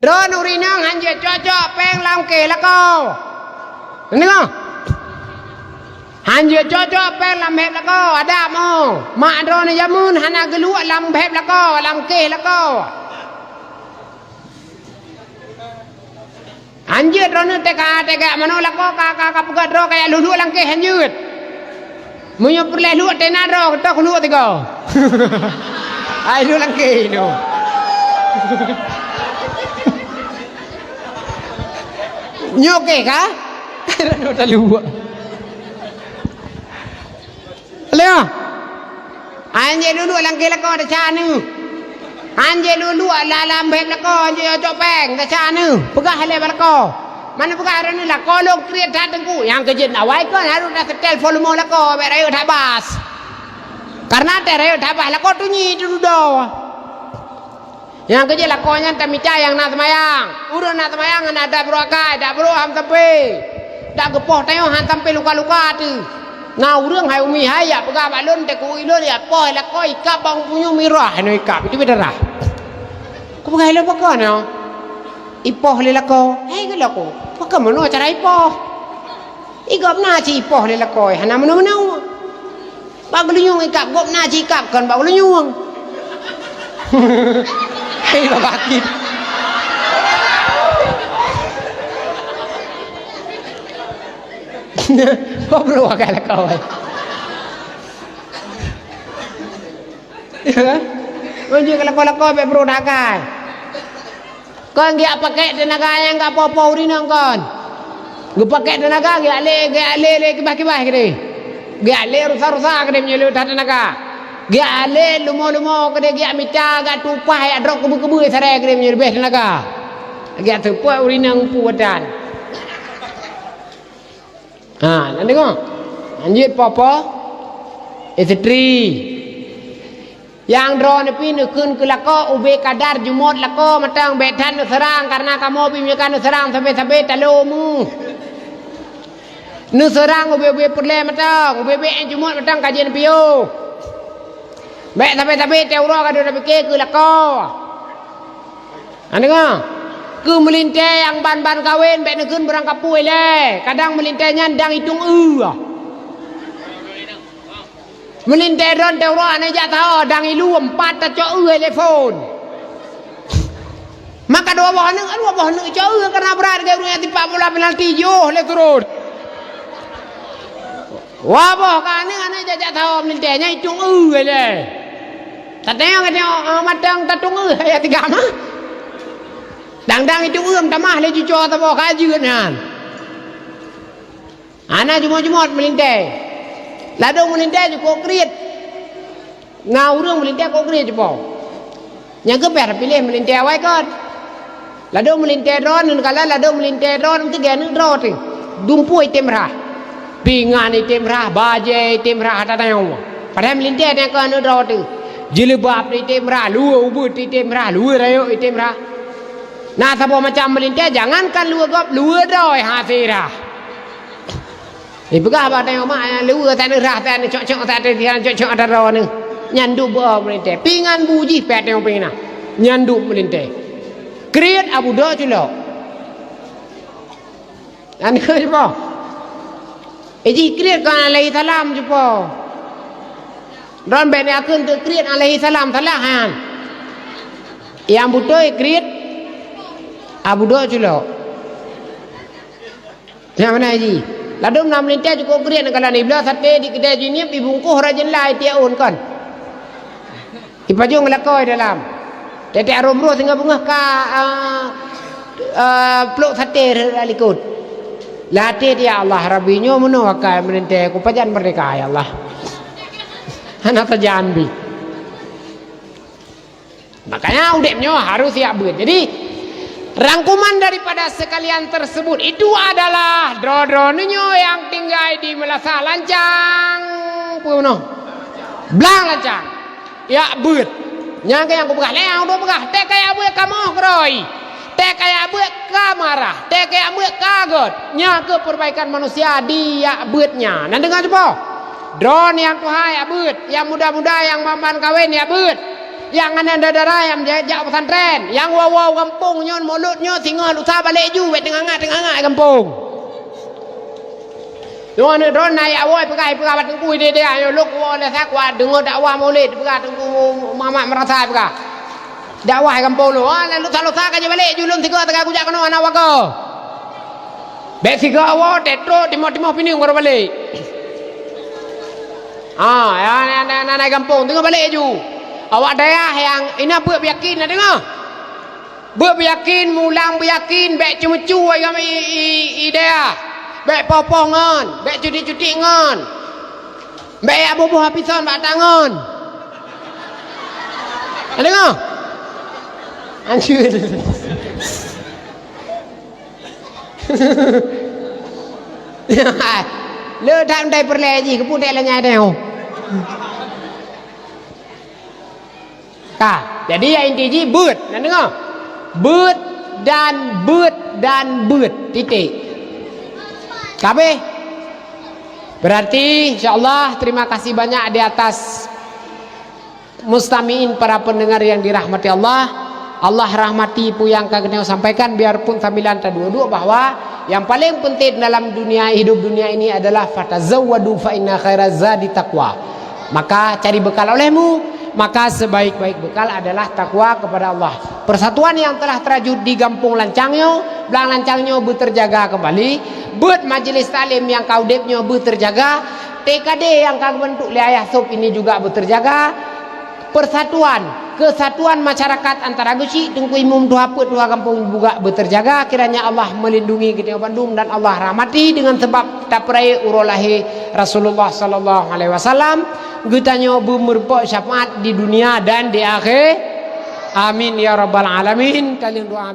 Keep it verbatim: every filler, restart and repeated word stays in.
Droeneuh ureueng inong hanjeuet cocok péng lam kéh lakoe. Neudeungoe? Hanjeuet cocok péng lam bheb lakoe, adak mo. Mak droeneuh jameun hana geuluek lam bheb lakoe, lam kéh lakoe. Hanjeuet droeneuh teuka, teuka manoe lakoe ka, ka, ka peugah droe kajak luek-luek lam kéh hanjeuet. Meunyoe peureulèe luek teuh na droe, tôh luek tiga. Ai luek lam kéh nyoe. Nyoe kéh ka? Droeneuh taluek. Leuh. Hanjeuet luek-luek lam kéh lakoe, taca neuh. Hanjeuet luek-luek la-, lam bheb lakoe, hanjeuet cocok péng, taca neuh. Peugah lé bak lakoe. Manoe peugah droeneuh, lakoe lôn kriet that teungku. Nyang keu jeuet awai kon harôh taseutèl volume lakoe, bèk rayeuk that bass. Kareuna teuh rayeuk that bass, lakoe tunyi teududoe. Nyang keujeuet lakoe nyan tamita nyang na seumayang. Ureueng na seumayang hana dak brôk akai, dak brôk han sampé. Dak geupoh tanyoe han sampé luka-luka teuh. Na ureueng hai umi hai jak peugah bak lôn, teungku lôn jak poh lakoe ikab bak punyueng mirah, hana ikab, itu beda rah. Kupeugah lôn pakon nyoe? Ipoh lé lakoe. Hai keu lakoe, pakon meunoe cara ipoh? Igop na cit ipoh lé lakoe, hana meunoe-meunoe. Bak geulinyueng ikab, gop na cit ikab kon bak geulinyueng. Hei, babah kit. Goblok akai lakoe. Ya kan? Meunyoe lakoe-lakoe bèk brôk akai. Kon geujak pakèk teunaga nyang ka poh-poh ureueng inong kon. Geupakèk teunaga, geujak lé, geujak lé, lé kibah-kibah keudéh. Geujak lé rusa-rusa keudéh meunyoe le that teunaga. Geujak lé lumo-lumo keudéh, geujak mita, geujak tupaih, jak drop keubeu-keubeu saré keudéh meunyoe leubeh teunaga. Geujak seupôt ureueng inong peue dan. Ha, na deungoe? Hanjeuet poh-poh istri. Nyang droeneuh pih neukheun keu lakoe ubé kadar jumôt lakoe mantong, bèk that neuseurang, kareuna kamoe pih meunyoe ka neuseurang sabe-sabe talo meuh. Neuseurang ubé-ubé peureulèe mantong, ubé-ubé jumôt mantong ka jeuet neupiôh. Bèk sabe-sabe teuh uroe ka deuh tapike keu lakoe. Hana deungoe? Keu meulintèe nyang ban-ban kawen bèk neukheun beurangkapeue lé. Kadang meulintèe nyan dang itong eu. Meulintèe droeneuh teuh uroe hana jak saho, dang ilom pat tacok eu lé phôn. Maka dua boh aneuk, dua boh aneuk cok eu, kareuna brat lagèe ureueng nyang tipak bola penalti jiôh lé turot. Dua boh ka aneuk, aneuk jak-jak saho meulintèe, nyan itong eu lé. Tateueng, tateueng, ah, mantong tatong eu, ya tiga mah. Dang-dang itong eu meutamah lé cucoe saboh ka jeuet nyan. Hana jumôt-jumôt meulintèe. Ladôm meulintèe cukôp kriet. Na ureueng meulintèe cukôp kriet cupo. Nyang geupéh piléh meulintèe awai kon. Ladôm meulintèe droeneuh, neukalon ladôm meulintèe droeneuh, teuga aneuk droe teuh. Dumpeue item rhah. Pingan item rhah, bajèe item rhah, ata tanyong. Padahai meulintèe nyang keu aneuk droe teuh. Jilbab item rhah, luweue ubeuet item rhah, luweue rayeuk item rhah. Na saboh macam meulintèe, jangankan luweue gob, luweue droe hase rhah. Ipeugah bak tanyoe mak, nyang luweue that rhah, that cok-cok, that cok-cok ata droeneuh. Nyan duek beu meulintèe. Pingan bu jih pèt tanyoe pingan. Nyan duek meulintèe. Kriet Abu Dho culok. Nyan keuh cupo. Eh, jih kriet kon alaihi salam cupo. Droen bèk neukheun teuk kriet alaihi salam, salah nyan. Nyang beutôi kriet Abu Dho culok. Nyang meunan jih. Ladôm na meulintèe cukôp kriet, neukalon ibloe saté di keudè Jeunieb, ibungkôh rot jeulai tiek ôn kon. Ipajôh ngon lakoe dalam. Teutek aroe broh singoh beungoh ka, ah, ah, plôk saté rot likot. Lam até, "Ya Allah, Rabbi, nyoe meunoe akai meulintèe, kupajan meurdeka, ya Allah." Hana sajan bit. Makanya udép nyoe harus siap beuet. Jadi, rangkuman daripada sekalian tersebut itu adalah droe-droeneuh nyoe nyang tinggai di meulasah lancang, peue meunoe? Blang lancang. Jak beuet. Nyang keuh nyang kupeugah, lé nyang kupeugah, teuka jak beuet kamoe keurôi. Teuka jak beuet ka marah, teuka jak beuet ka göt. Nyan keuh perbaikan manusia di jak beuet nyan. Na deungoe cupo? Droeneuh nyang tuha jak beuet, nyang muda-muda nyang ban-ban kawen jak beuet. Nyang hana dara-dara nyang jak, jak pesantren. Nyang woe-woe gampông nyoe, mulod nyoe, singoh lusa balek ju, bèk teungangat-teungangat gampông. Nyoe aneuk droe na jak woe peugah, peugah bak teungku idéh-idéh, ayo lôn woe lé sa kuat deungoe dakwah mulod, peugah teungku Muhammad Meurasa peugah. Dakwah gampông lôn, ah, lusa-lusa ka jibalek ju lôn sigoe teuka kujak keunoe aneuk wagoe. Bèk sigoe woe, teutrok timoh-timoh pineung baru balek. Ha, ya, na, na, na, na gampông, teungoh balek ju. Awak dayah nyang inan beuet beuyakin, na deungoe? Beuet beuyakin, mulang beuyakin, bèk ceumeucue i, i, i dayah. Bèk poh-poh ngon, bèk cuti-cuti ngon. Bèk jak boh-boh apison bak tangon. Na deungoe? Anjir. Le that meutai peureulèe jih, keupeue dek lanyai deh, oh. Ka, jadi nyang inti jih beuet, na deungoe? Beuet dan beuet dan beuet, titik. Ka habéh? Berarti, insya Allah, terima kasih banyak di atas mustami'in, para pendengar yang dirahmati Allah. Allah rahmati peue nyang ka geutanyoe sampaikan, biarpun sambilan taduek-duek bahwa yang paling penting dalam dunia, hidup dunia ini adalah fatazawwadu fa inna khairaz zadi taqwa. Maka cari bekal olehmu, maka sebaik-baik bekal adalah takwa kepada Allah. Persatuan yang telah terajut di Gampông Lancang nyoe, Blang Lancang nyoe beuterjaga kembali, beuet majelis taklim nyang ka udeb nyoe beuterjaga, T K D nyang ka geubentuk lé Ayah Sop ini juga beuterjaga, persatuan, kesatuan masyarakat antara geuchik Teungku Imum tuha peuet tuha gampông juga beuterjaga. Kiranya Allah melindungi geutanyoe bandum dan Allah rahmati dengan sebab tapeurayeuk uroe lahé Rasulullah sallallahu alaihi wasallam. Geutanyoe beumeureumpok syafaat di dunia dan di akhé. Amin ya rabbal alamin. Kalian doa